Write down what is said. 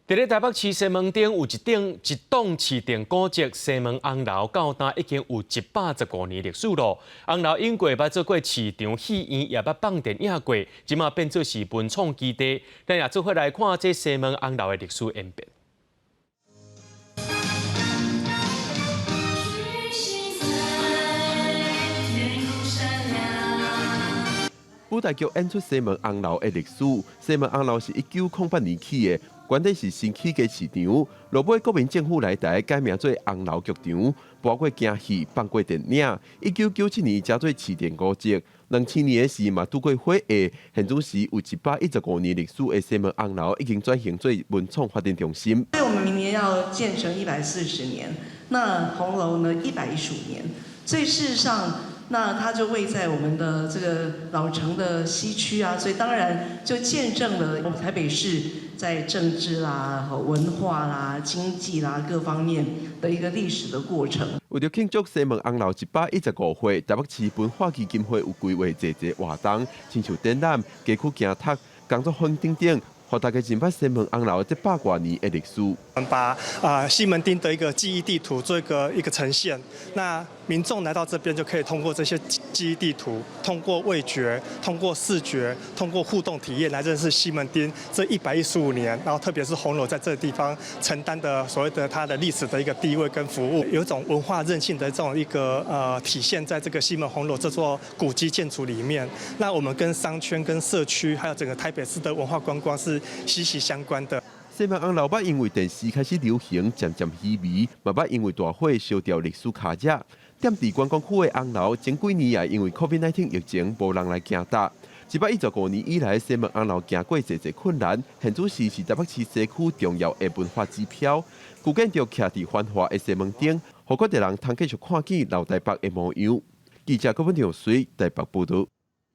佇咧台北市西門町有一棟市定古蹟西門紅樓，到今已經有115年歷史咯。紅樓經過捌做過市場、戲院，也捌放電影過，這馬變做是文創基地。咱也做伙來看這西門紅樓的歷史演變。舞台劇演出西門紅樓的歷史。西門紅樓是1908年起的，原底是新起家市場，落尾國民政府來台改名做紅樓劇場，播過京戲，放過電影。1997年才做市定古蹟。2000年的時嘛拄過火災，現此時有115年歷史的西門紅樓已經轉型做文創發展中心。所以我們明年要建成140年，那紅樓呢115年，所以事實上，那它就位在我們的這個老城的西區啊，所以當然就見證了我們台北市在政治啦、文化啦、經濟啦各方面的一個歷史的過程。為著慶祝西門紅樓115歲，台北市文化基金會有規劃濟濟活動，親像展覽、街區行讀、工作坊等等，予大家認捌西門紅樓這百外年的歷史。我們把西門町的一個記憶地圖做一個呈現，那民眾來到這邊就可以通過這些記憶地圖，通過味覺、通過視覺、通過互動體驗來認識西門町這115年，然後特別是紅樓在這個地方承擔的所謂的它的歷史的一個地位跟服務，有一種文化韌性的這種一個體現在這個西門紅樓這座古蹟建築裡面。那我們跟商圈、跟社區，還有整個台北市的文化觀光是息息相關的。西門紅樓捌因為電視開始流行，漸漸稀微，嘛捌因為大火燒掉歷史卡遮。踮佇觀光區的紅樓，前幾年也因為 COVID-19 疫情無人來行踏。115年以來，西門紅樓行過濟濟困難，現此時是台北市西區重要的文化指標。古建築徛佇繁華的西門町，予閣濟人通繼續看見老台北的模樣。記者郭文耀水台北報導。